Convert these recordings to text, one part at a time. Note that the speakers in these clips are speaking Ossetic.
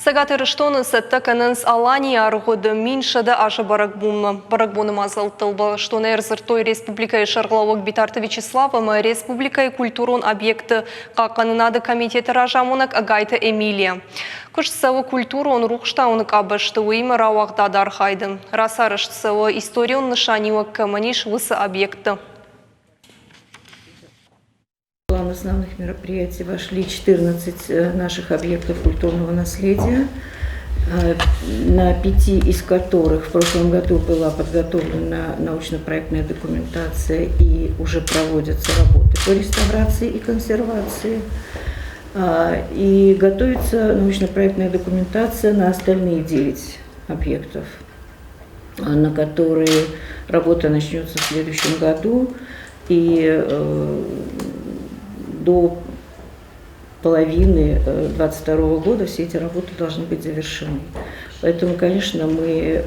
Цӕгат Ирыстоны цӕттӕ кӕнынц Аланийы аргъуыды 1100 азы бӕрӕгбонмӕ. Бӕрӕгбоны мадзӕлттыл бӕстонӕй ӕрдзырдтой республикӕйы сӕргълӕууӕг Битарты Вячеслав ӕмӕ республикӕйы культурон объектты хъахъхъӕнынады комитеты разамонӕг Ӕгайты Эмилия. Куыст цӕуы культурон рухстауыны къабӕзты, уыимӕ рауагъдады архайды. Рацарӕзт цӕуы, историон нысаниуӕг кӕмӕн ис, уыцы объектты. план основных мероприятий вошли 14 наших объектов культурного наследия, на пяти из которых в прошлом году была подготовлена научно-проектная документация и уже проводятся работы по реставрации и консервации. И готовится научно-проектная документация на остальные 9 объектов, на которые работа начнется в следующем году. И до половины 2022 года все эти работы должны быть завершены. Поэтому, конечно, мы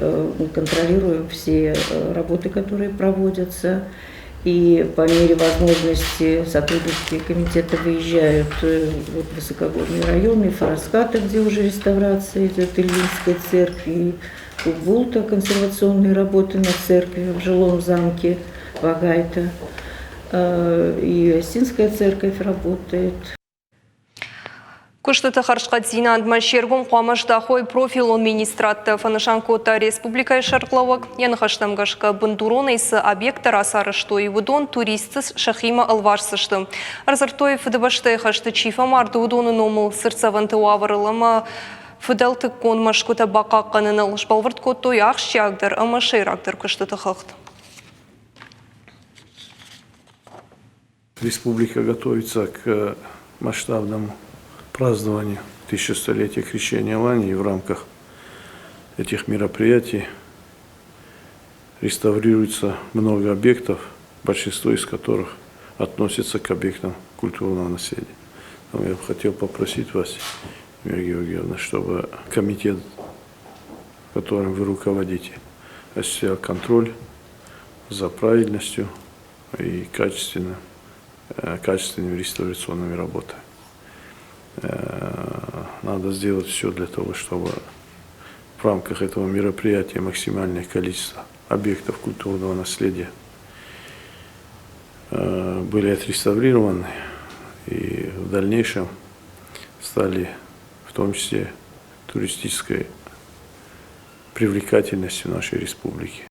контролируем все работы, которые проводятся. И по мере возможности сотрудники комитета выезжают вот в высокогорные районы, Фараската, где уже реставрация идет, Ильинская церковь, и Кубулта, консервационные работы на церкви в жилом замке Вагайта. И Осинская церковь работает. Куыстыты хӕрзхъӕддзинадмӕ се ргом хъуамӕ здахой профилон министрадтӕ, фӕнысан кодта республикӕйы сӕргълӕууӕг. Йӕ ныхӕстӕм гӕсгӕ, бындуронӕй цы объекттӕ рацарӕзтой, уыдон туристты сӕхимӕ ӕлвасдзысты. Ӕрдзырдтой, Фыдыбӕстӕйы хӕсты чи фӕмард, уыдоны номыл цыртдзӕвӕнты уавӕрыл ӕмӕ фыдӕлтыккон мӕсгуытӕ бахъахъхъӕныныл сбӕлвырд кодтой ахсджиагдӕр ӕмӕ сӕйрагдӕр куыстыты хыгъд. Республика готовится к масштабному празднованию 1100-летия крещения Алании. В рамках этих мероприятий реставрируется много объектов, большинство из которых относится к объектам культурного наследия. Но я бы хотел попросить вас, Юлия Георгиевна, чтобы комитет, которым вы руководите, осуществлял контроль за правильностью и качественно, качественными реставрационными работами. Надо сделать все для того, чтобы в рамках этого мероприятия максимальное количество объектов культурного наследия были отреставрированы и в дальнейшем стали в том числе туристической привлекательностью нашей республики.